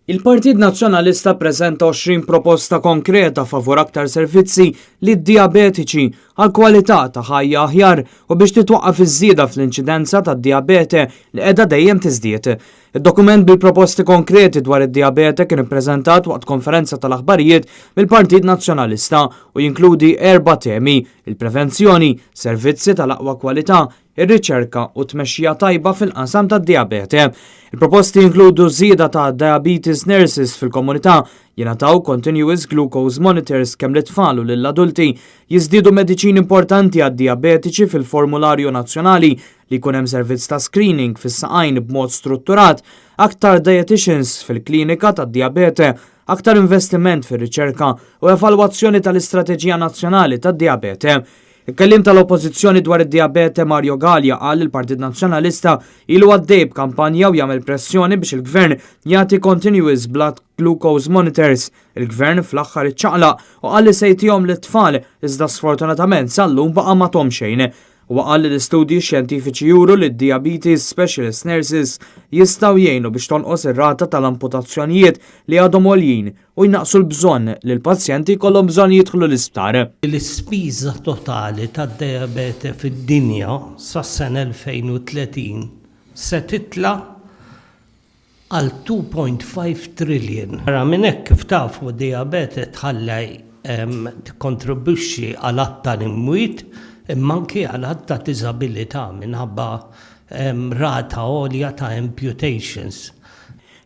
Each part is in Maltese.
Il-Partit Nazzjonalista ppreżenta 20 proposta konkreta favur aktar servizzi lid-dijabetiċi għal kwalità ta' ħajja aħjar u biex titwaqqaf iż-żieda fl-inċidenza tad-dijabete li qiegħda dejjem tiżdied. Id-dokument bil-proposti konkreti dwar id-dijabete kien ippreżentat waqt konferenza tal-aħbarijiet mill-Partit Nazzjonalista u jinkludi erba' temi, il-prevenzjoni, servizzi tal-aqwa kwalità, ir-riċerka u t-tmexxija tajba fil-qasam tad-dijabete. Il-proposti jinkludu żieda ta' diabetes nurses fil-komunità, jingħataw continuous glucose monitors kemm lit-tfal u lill-adulti, jiżdiedu mediċini importanti għad-dijabetiċi fil-formularju nazzjonali, li jkun hemm servizz ta' screening fis-saqajn b'mod strutturat, aktar dietitians fil-klinika tad-dijabete, aktar investiment fir-riċerka u evalwazzjoni tal-Istrateġija Nazzjonali tad-Dijabete. Il-Kelliem tal-Oppożizzjoni dwar id-dijabete Mario Galea qal li l-Partit Nazzjonalista ilu għaddej b'kampanja u jagħmel pressjoni biex il-Gvern jagħti continuous blood glucose monitors. Il-Gvern fl-aħħar iċċaqlaq u qal li se jtihom lit-tfal iżda sfortunatament sal-lum baqa' ma thom xejn. Huwa qal li l-istudji xjentifiċi juru li d-diabetes specialist nurses jistgħu jgħinu biex tonqos ir-rata tal-amputazzjonijiet li għadhom għoljin u jnaqqsu l-bżonn li l-pazjenti jkollhom bżonn jidħlu l-isptar. L-ispiża totali tad-dijabete fid-dinja sas-sena 2030 se titla' għal 2.5 trillion. Barra minn hekk, kif tafu, d-dijabete tħalli tikkontribwixxi għal għadd ta' imwiet imma anki għal għadd ta' diżabilità minħabba rata għolja ta' amputations.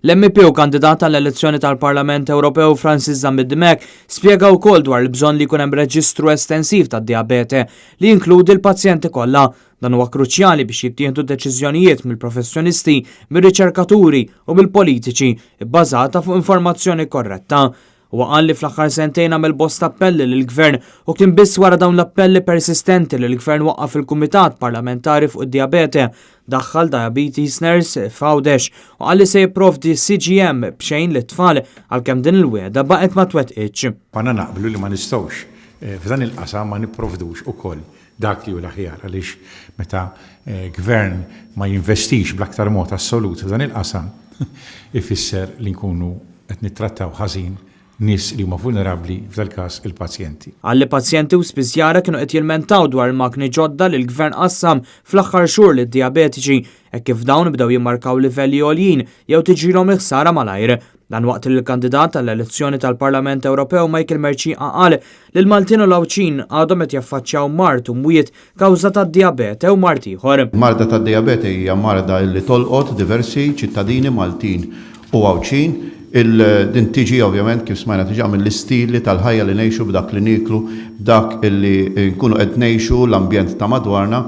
L-MEP u kandidat għall-elezzjoni tal-Parlament Ewropew Francis Zammit Dimech spjega wkoll dwar il-bżonn li jkun hemm reġistru estensiv tad-dijabete li jinkludi l-pazjenti kollha. Dan huwa kruċjali biex jittieħdu deċiżjonijiet mill-professjonisti, mir-riċerkaturi u mill-politiċi bbażata fuq informazzjoni korretta. Huwa qal li fl-aħħar sentejn għamel bosta appelli lill-Gvern u kien biss wara dawn l-appelli persistenti li l-Gvern waqqaf il-Kumitat Parlamentari fuq id-Dijabete, daħħal diabetes nurse f'Għawdex u qal li se jipprovdi CGM b'xejn lit-tfal għalkemm din il-wegħda baqgħet ma twettqitx. Konna naqblu li ma nistgħux f'dan il-qasam ma nipprovdux ukoll dak li hu l-aħjar għaliex meta gvern ma jinvestix bl-aktar mod assolut f'dan il-qasam ifisser li nkunu qed nittrattaw ħażin nies li huma vulnerabbli, f'dal-każ il-pazjenti. Qal li pazjenti u spiżjara kienu qed jilmentaw dwar il-makni ġodda li l-Gvern qassam fl-aħħar xhur lid-dijabetiċi hekk kif dawn bdew jimmarkaw livelli għoljin jew tiġrilhom il-ħsara malajr. Dan waqt li l-kandidat għall-elezzjoni tal-Parlament Ewropew Michael Mercieca qal li l-Maltin u l-Għawdxin għadhom qed jaffaċċjaw mard u mwiet kawża tad-dijabete u mard ieħor. Marda tad-dijabete hija marda li tolqot diversi ċittadini Maltin u Għawdxin. Din tiġi ovvjament kif smajna diġà mill-istili tal-ħajja li ngħixu b'dak li nieklu, b'dak li nkunu qed ngħixu, l-ambjent ta' madwarna.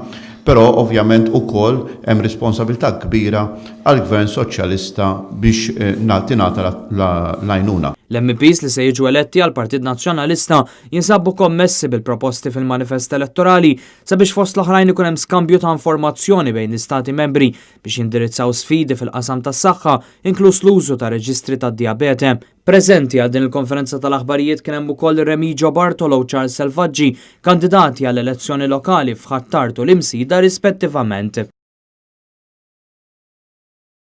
Però ovvjament ukoll hemm responsabilità kbira għall-Gvern Soċjalista biex tingħata l-għajnuna. L-MEPs li se jiġu eletti għall-Partit Nazzjonalista jinsabu kommessi bil-proposti fil-manifest elettorali sabiex fost l-oħrajn ikun hemm skambju ta' informazzjoni bejn l-istati membri biex jindirizzaw sfidi fil-qasam tas-saħħa inkluż l-użu ta' reġistri tad-dijabete. Preżenti għal din il-konferenza tal-aħbarijiet kien hemm ukoll Remigio Bartolo u Charles Selvaggi, kandidati għall-elezzjoni lokali f'Ħ'Attard u l-Imsida rispettivament.